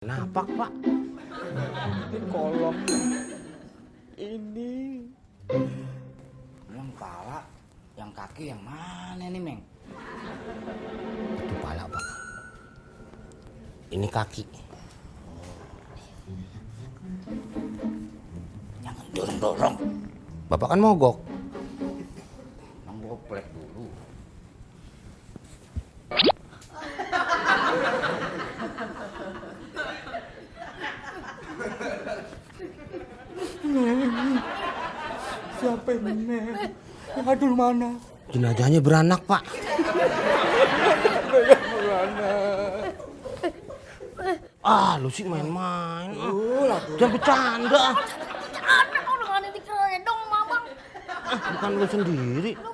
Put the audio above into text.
Napak, Pak. Ini kolong. Ini. Yang kepala, yang kaki yang mana nih, Meng? Itu pala, Pak. Ini kaki. Jangan dorong-dorong. Bapak kan mogok. Bang goplek dulu. Siapa ini? Yang adul mana? Jenazahnya beranak, Pak. Yang mana? Ah, lu sih main-main. Jangan bercanda. Anak orang ada di kereta dong, Mamang. Bukan lu sendiri. Lu